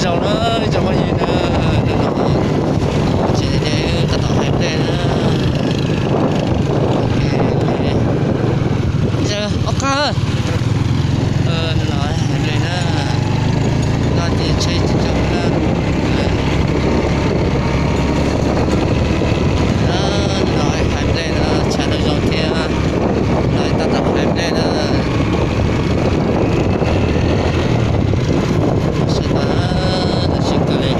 Zoo na, ib tsoom phooj ywg na, hnub no ces tab tom hais nplej na. Ob qab, hnub no hais nplej na, no ces tsheb tsis tau na. Hnub no hais nplej na, tshav ntuj zoo thiab, no tab tom hais nplej na. Sawv daws, zoo siab kawg li.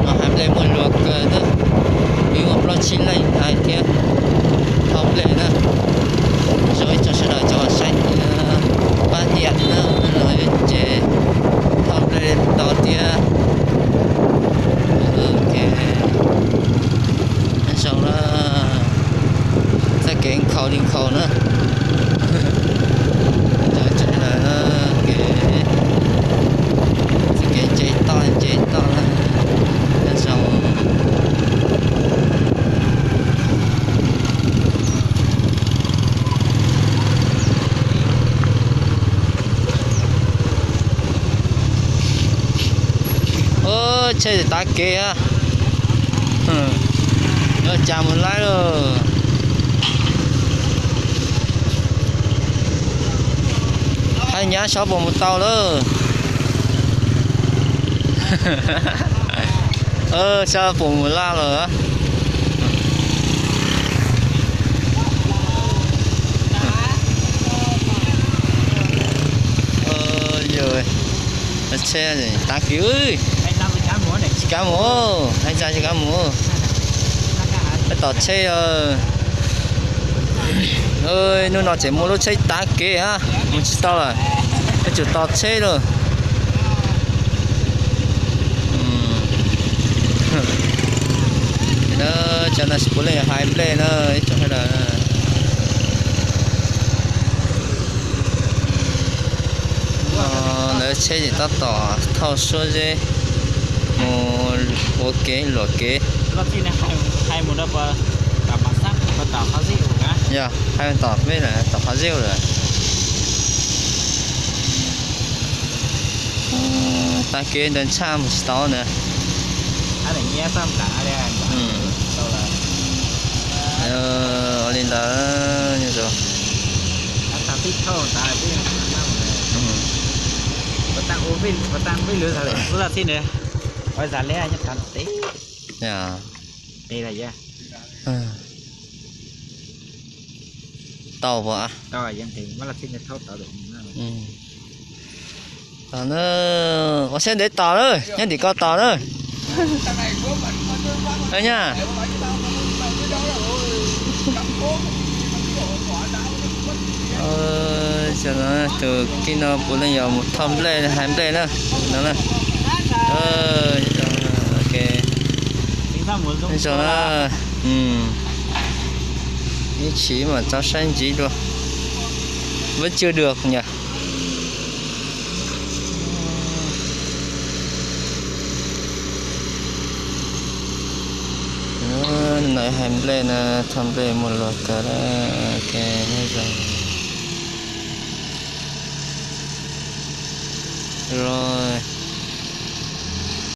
No hais nplej muaj luag kawg na, vim muaj plaub tsib leej hais thiab thauj nplej na. Zoo ib tsoom sawv daws cov saib thiab pab nias na, los ces thauj nplej tau thiab. Zoo na, txoj kev nkhaus li nkhaus na. Cov sawv daws, txoj kev nce toj nce toj na, zoo. Tsheb tav kev, yuav cas mus laib lauj. Hais nyab saib puas mus tau lauj. Saib puas mus laj lawm. Yog, tsheb tav kev, tsis kav mus, hais tsa tsis kav mus. Peb tos tsheb. Hnub no tseem muaj lub tsheb tav kev, mus tsis tau lawm, peb tsum tos tsheb lauj. Cov no tsis puav leej hais nplej na, ib tsoom sawv daws. Lawv tsheb ces tab tom thauj suab zeb mus ua kev luam kev. Yog hais tom peb lawm, tom qhov zeb lawm. Tav kev ntawd tshaj mus tsis tau na. Ua li ntawd, tau puas? Ua siab ntev tos na, nyob tim ko tos na. Nyab, tus tij no puav leej yog mus thauj nplej hais nplej na, no na. Zoo na, ib chim mam tso saib ntxiv dua. Vẫn chưa được nhỉ. Ntawd hais nplej na, thauj nplej muaj luag kawg, ok, nyob zoo. Rồi.